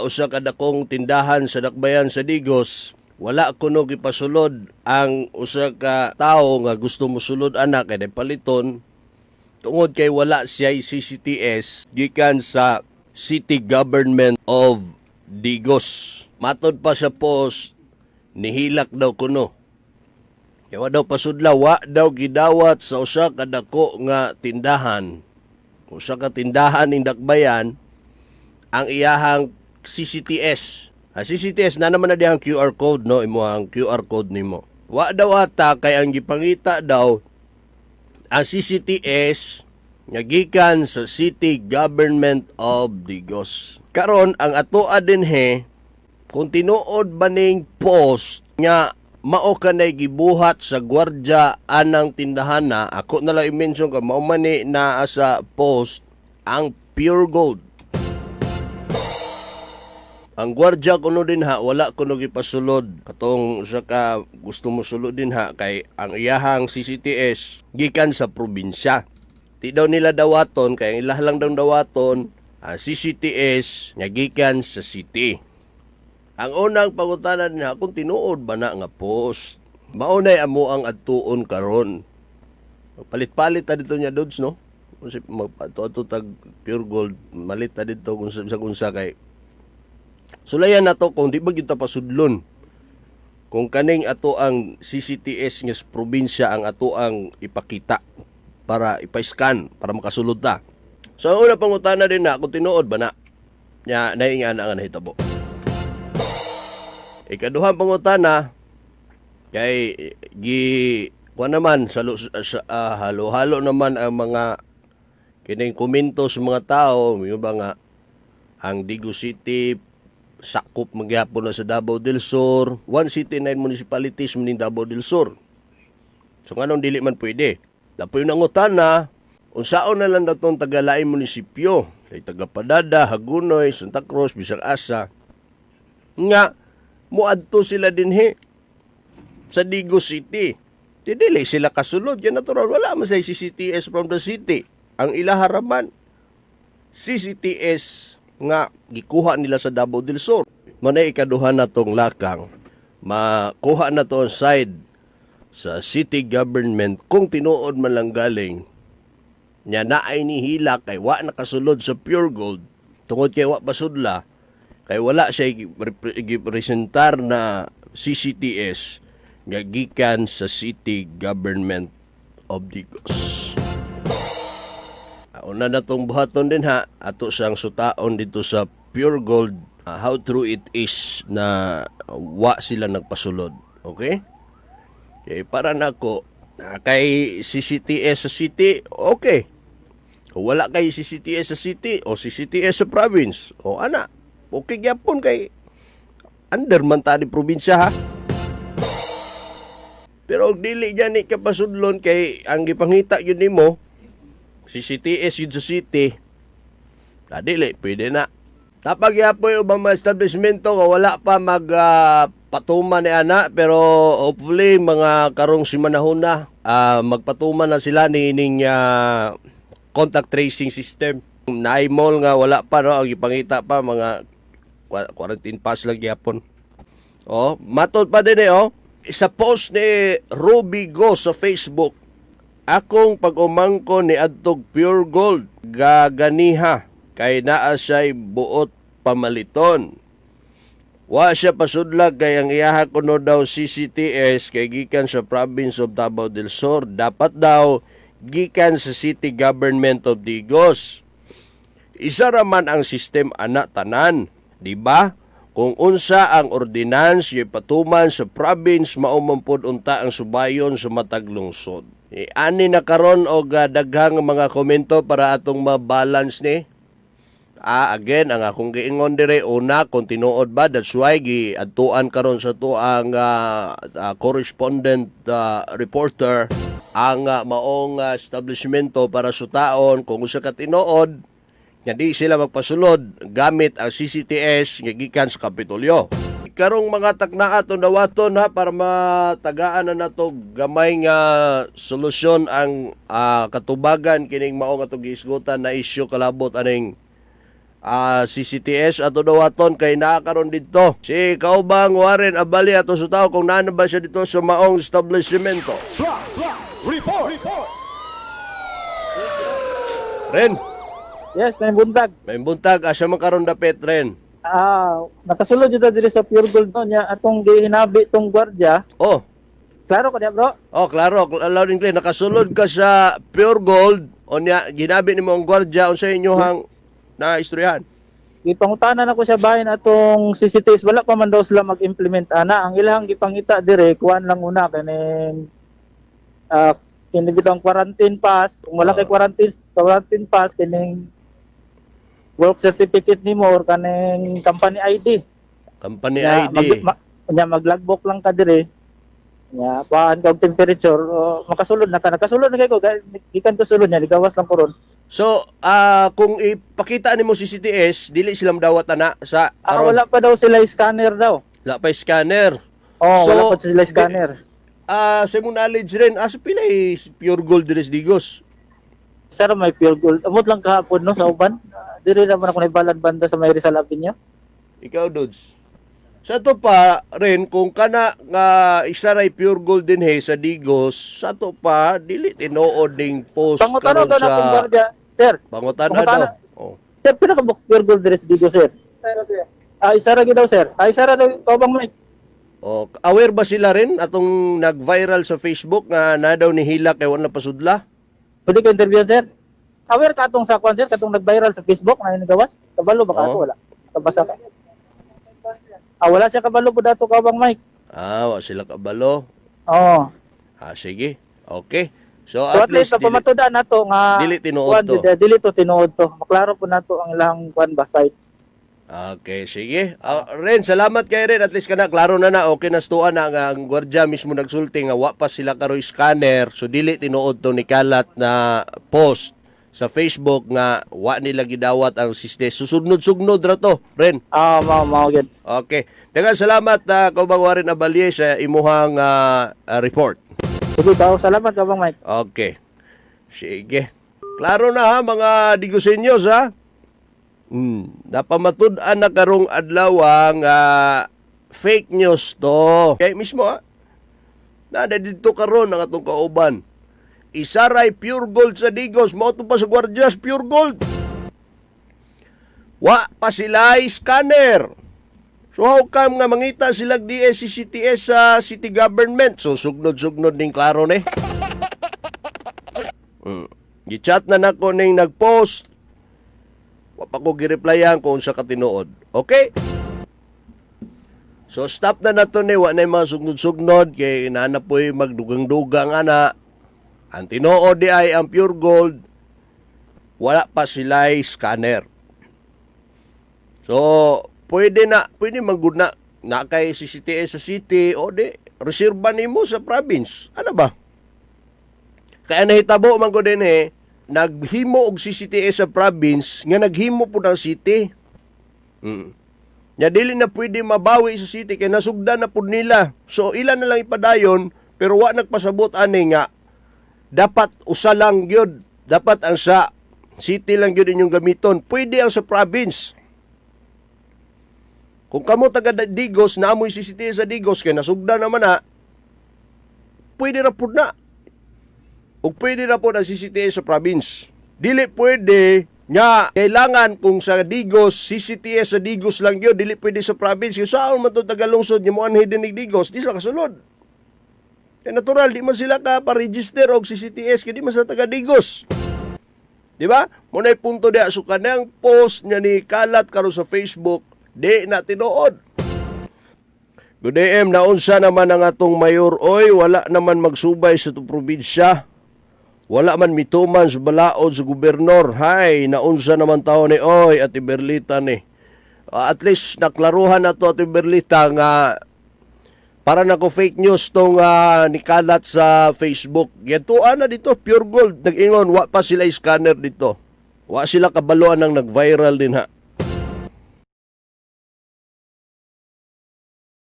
usa ka dakong tindahan sa Dakbayan sa Digos, wala kuno gipasulod ang usa ka tawo nga gusto mosulod ana kay paliton tungod kay wala siya CCTS gikan sa City Government of Digos. Matod pa sa post, nihilak daw kuno. Kaya wa daw pasudla, wa daw gidawat sa usa ka dako nga tindahan. Usa ka tindahan ning Dakbayan ang iyahang CCTS. Ang CCTS na naman na diyang QR code, no, imo ang QR code nimo. Wa daw ata kay ang gipangita daw ang CCTS nga gikan sa City Government of Digos. Karon ang atoa dinhe, kung tinuod ba ning post nga mao kanay gibuhat sa gwardya anang tindahan na ako na lang i-mention ka mao man ni naa sa post ang Pure Gold. Ang gwardya kuno din ha, wala kuno gipasulod katong usa ka gusto mo sulod din ha kay ang iyahang CCTS gikan sa probinsya. Di daw nila dawaton kay ang ilah lang daw dawaton ang CCTS nga gikan sa city. Ang unang pangutana din ha, kung tinuod ba na nga post. Maunay amo ang adtuon karon. Palit-palit ta dito niya, Dudes, no? Kung si magpato tag Pure Gold, malit ta dito kung sa unsa kay sulayan na to kung di ba kita pasudlon. Kung kaning ato ang CCTS nga sa probinsya ang ato ang ipakita para ipa-scan para makasulod ta. So ang una pangutana din na kung tinuod ba na nya nainga na nga nahitabo. Ikaduhang pangutana kay gi kuan naman sa halo-halo naman ang mga kining komento sa mga tao, yung ba nga ang Digos City sakop magyapon na sa Davao del Sur, one city, nine municipalities man ning Davao del Sur. So nganong dili man pwede? Dapat yung nangutana, unsaon na lang datong taga-laing munisipyo, kay taga Padada, Hagonoy, Santa Cruz, bisag asa, nga muadto sila dinhi sa Digos City. Di dili sila kasulod. Yan natural, wala man sa CCTS from the city. Ang ilaharaman, CCTS nga gikuha nila sa Davao del Sur. Manay ikaduha na tong lakang, makuha na to ang side sa city government kung tinuod man lang galing nya naay nihila kay wa nakasulod sa Pure Gold tungod kay wa pasudla kay wala siya gipresentar na CCTS nga gikan sa City Government of Digos. Una na tong buhaton din ha, ato siyang sutaon dito sa Pure Gold, how true it is na wa sila nagpasulod. Okay? Okay, para nako, kay CCTS sa city, okay. Kung wala kay CCTS sa city o CCTS sa province, o ana, okay gyapon kay under man ta ni probinsya ha. Pero og dili gani ka pasudlon kay ang gipangita gyud nimo CCTS yun sa city, na dili pwede na. Tapag yapoy ubang mga establishmento nga wala pa mag patuman ni ana, pero hopefully mga karong simanahon na magpatuman na sila ni ining contact tracing system. Naay mall nga wala pa, no, ang gipangita pa mga quarantine pass lang gyapon. Oh, matod pa din eh oh. Sa post ni Ruby Go sa Facebook, "Akong pag-umangko ni adtog Pure Gold gaganiha kay naa siya'y buot pamaliton. Wa siya pasudlag kay ang iyaha kuno daw CCTS kay gikan sa province of Davao del Sur. Dapat daw gikan sa City Government of Digos. Isa ra man ang system ana tanan, di ba? Kung unsa ang ordinance patuman sa province, mao man pod unta ang subayon sa matag lungsod." E, ani na karon og daghang mga komento para atong ma-balance ni. Again, ang akong giingon dire una kung tinuod ba, that's why giadtuan karon sa to ang correspondent reporter ang maong establishmento para sutaon kung usa ka tinuod nga di sila magpasulod gamit ang CCTS nga gikan sa Kapitolyo. Karong mga taknaa atong dawaton ha para matagaan na nato gamay nga solusyon ang katubagan kining maong atong giisgutan na isyu kalabot aning CCTS ato dawaton kay naa karon didto. Si Kaubang Warren Abali, ato sa tao kung naa na ba siya dito sa maong establishmento. Plus Report. Report. Ren, Yes, may buntag. may buntag, asa man karon dapit, Ren? Nakasulod jud ta diri sa Pure Gold no nya atong gihinabi tong gwardiya. Oh, Klaro ka diya, bro? Oh, klaro, loud and clear. Nakasulod ka sa Pure Gold, unya ginabi nimo ang gwardiya, unsa inyohang na istoryahan? Gipangutanan ako siya bahin atong CCTVs, wala pa man daw sila mag-implement ana. Ang ilang gipangita dire kuan lang una kaning kini bitong quarantine pass. Kung wala kay quarantine quarantine pass, kining work certificate nimo or kaning company ID. Company Nya, ID. Nya maglogbook lang ka dire. Nya, kuhaan ka og temperature, o, makasulod na ka. Nakasulod na kay ko, gikan ko sulod niya, ligawas lang ko ron. So, kung ipakita nimo CCTS, dili sila madawat ana sa karon? Wala pa daw sila scanner daw. Wala pa scanner. Oh, So, wala pa sila scanner. Sa imong knowledge rin, asa pila Pure Gold diri sa Digos? Sir, may Pure Gold. Amot lang kahapon no sa uban. Dire naman ako naibalan banda sa may Rizal Avenue. Ikaw, Dudes. Sa to pa rin, kung kana nga isa ray Pure Gold din he sa Digos, sa to pa dili tinuod ning post Pangutana karon daw na sa akong gwardiya, sir. Pangutana Pangutana. daw. Oh. Sir, pila ka Pure Gold dire sa Digos, sir? Sir. Isa ra gyud daw, sir. Isa ra daw, kabang Mike. Oh, aware ba sila rin atong nag-viral sa Facebook nga na daw ni hila kay wala pasudla? Pwede ka interview, sir? Aware ka atong sa kwan, sir, katong nag-viral sa Facebook na nagawas? Kabalo ba ka Oo. ako wala? Kabasa ka. Wala siya kabalo po dato, kabang Mike. Wa sila kabalo. Oo. Sige. Okay. So, So at least, dili, pamatudan nato nga dili tinuod kuwan, to. Dili to tinuod to. Maklaro po nato ang ilang kuan ba site. Okay, sige. Ren, salamat kay Ren. At least kana klaro na na okay na stuan na nga ang gwardiya mismo nagsulti nga wa pa sila karoy scanner. So dili tinuod to ni kalat na post sa Facebook nga wa nila gidawat ang siste. Susugnod-sugnod ra to, Ren. Mao mao gyud. Okay. Daghang salamat na uh, Warren Abalye sa imuhang report. Sige, daw salamat, kabang Mike. Okay. Sige. Klaro na ha, mga Digusenyos ha. Napamatud-an na karong adlaw ang fake news to. Kay mismo ha. Na didto karon ang atong kauban. Isaray Pure Gold sa Digos, mao to pa sa Guardias Pure Gold. Wa pa sila scanner. So how come nga mangita sila DSCCTS sa city government? So sugnod-sugnod ning klaro ni. Gichat na nako ning nagpost. Wa pa ko gireplyan kung sa katinuod. Okay? So stop na nato ni, wa na yung mga sugnod-sugnod kay inana po'y magdugang-dugang ana. Ang tinuod di ay ang Pure Gold, wala pa sila scanner. So, pwede na, pwede manggud na, na kay CCTS sa city o di, reserba nimo sa province. Ano ba? Kaya nahitabo man ko din eh, naghimo og CCTS sa province nga naghimo po ng city. Nya dili na pwede mabawi sa city kay nasugdan na pud nila. So ilan na lang ipadayon pero wa nagpasabot ani nga dapat usa lang gyud. Dapat ang sa city lang gyud inyong gamiton. Pwede ang sa province. Kung kamo taga Digos, naamoy CCTV sa Digos kay nasugdan naman na, pwede ra pud na. Ug pwede na po ang CCTV sa province. Dili pwede nga kailangan kung sa Digos, CCTS sa Digos lang yun, dili pwede sa province. Kung saan man to taga-lungsod, nga moanhi din ni Digos, di sila kasulod. Kaya natural, di man sila ka pa-register og CCTS, kaya di man sila taga Digos. Di ba? Muna'y punto diya. So kanang post niya ni kalat karon sa Facebook, di na tinuod. Good AM, naunsa naman ang atong mayor, oy, wala naman magsubay sa itong probinsya. Wala man mituman sa balaod sa gobernador. Hay, naunsa naman tao ni oy, at Berlita ni. At least naklaruhan na to, Ate Berlita, nga para nako fake news tong nikalat sa Facebook. Yatuan na dito, Pure Gold. Nag-ingon, wa pa sila scanner dito. Wa sila kabaluan ng nag-viral din ha.